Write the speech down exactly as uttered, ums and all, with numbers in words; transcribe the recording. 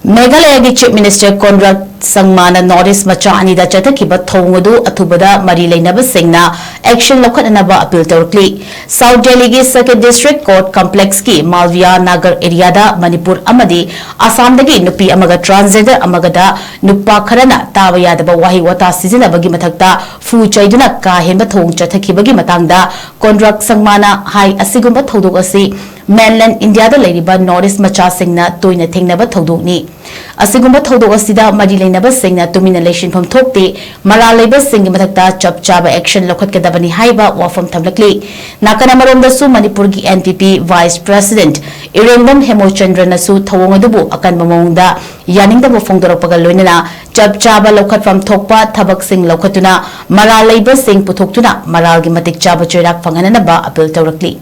ꯃꯦꯘꯥꯂꯌꯒꯤ Chief Minister Conrad ꯁꯪꯃꯥꯅ North East ꯃꯆꯥ ꯑꯅꯤꯗ ꯆꯠꯊꯈꯤꯕ ꯊꯧꯑꯣꯡ ꯑꯗꯨ ꯑꯊꯨꯕꯗ ꯃꯔꯤ ꯂꯩꯅꯕꯁꯤꯡꯅ action ꯂꯧꯈꯠꯅꯅꯕ appeal ꯇꯧꯔꯛꯂꯤ꯫ South Delhiꯒꯤ Circuit District Court Complexꯀꯤ Malviya Nagar areaꯗ Manipur ꯑꯃꯗꯤ ꯑꯁꯥꯝꯗꯒꯤ ꯅꯨꯄꯤ ꯑꯃꯒ transgender ꯑꯃꯒꯗ ꯅꯨꯄꯥ ꯈꯔꯅ ꯇꯥꯕ ꯌꯥꯗꯕ ꯋꯥꯍꯩ ꯋꯥꯇꯥ ꯁꯤꯖꯤꯟꯅꯕꯒꯤ ꯃꯊꯛꯇ ꯐꯨ ꯆꯩꯗꯨꯅ ꯀꯥ ꯍꯦꯟꯕ ꯊꯧꯑꯣꯡ ꯆꯠꯊꯈꯤꯕꯒꯤ ꯃꯇꯥꯡꯗ ꯀꯣꯟꯗ꯭ꯔꯛ ꯁꯪꯃꯥꯅ ꯍꯥꯏ, ꯑꯁꯤꯒꯨꯝꯕ ꯊꯧꯗꯣꯛ ꯑꯁꯤ mainland Indiaꯗ ꯂꯩꯔꯤꯕ North East ꯃꯆꯥꯁꯤꯡꯅ ꯇꯣꯏꯅ ꯊꯦꯡꯅꯕ ꯊꯧꯗꯣꯛꯅꯤ꯫ ꯑꯁꯤꯒꯨꯝꯕ ꯊꯧꯗꯣꯛ ꯑꯁꯤꯗ ꯃꯔꯤ ꯂꯩꯅꯕꯁꯤꯡꯅ ꯇꯨꯃꯤꯟꯅ ꯂꯩꯁꯤꯟꯐꯝ ꯊꯣꯛꯇꯦ, ꯃꯔꯥꯜ ꯂꯩꯕꯁꯤꯡꯒꯤ ꯃꯊꯛꯇ ꯆꯞ ꯆꯥꯕ action ꯂꯧꯈꯠꯀꯗꯕꯅꯤ ꯍꯥꯏꯕ ꯋꯥꯐꯝ ꯊꯝꯂꯛꯂꯤ꯫ ꯅꯥꯀꯟ ꯑꯃꯔꯣꯝꯗꯁꯨ ꯃꯅꯤꯄꯨꯔꯒꯤ NPP Vice President ꯏꯔꯦꯡꯕꯝ ꯍꯦꯃꯣꯆꯟꯗ꯭ꯔꯅꯁꯨ ꯊꯧꯑꯣꯡ ꯑꯗꯨꯕꯨ ꯑꯀꯟꯕ ꯃꯑꯣꯡꯗ ꯌꯥꯅꯤꯡꯗꯕ ꯐꯣꯡꯗꯣꯔꯛꯄꯒ ꯂꯣꯏꯅꯅ ꯆꯞ ꯆꯥꯕ ꯂꯧꯈꯠꯐꯝ ꯊꯣꯛꯄ ꯊꯕꯛꯁꯤꯡ ꯂꯧꯈꯠꯇꯨꯅ ꯃꯔꯥꯜ ꯂꯩꯕꯁꯤꯡ ꯄꯨꯊꯣꯛꯇꯨꯅ ꯃꯔꯥꯜꯒꯤ ꯃꯇꯤꯛ ꯆꯥꯕ ꯆꯩꯔꯥꯛ ꯐꯪꯍꯟꯅꯅꯕ appeal ꯇꯧꯔꯛꯂꯤ꯫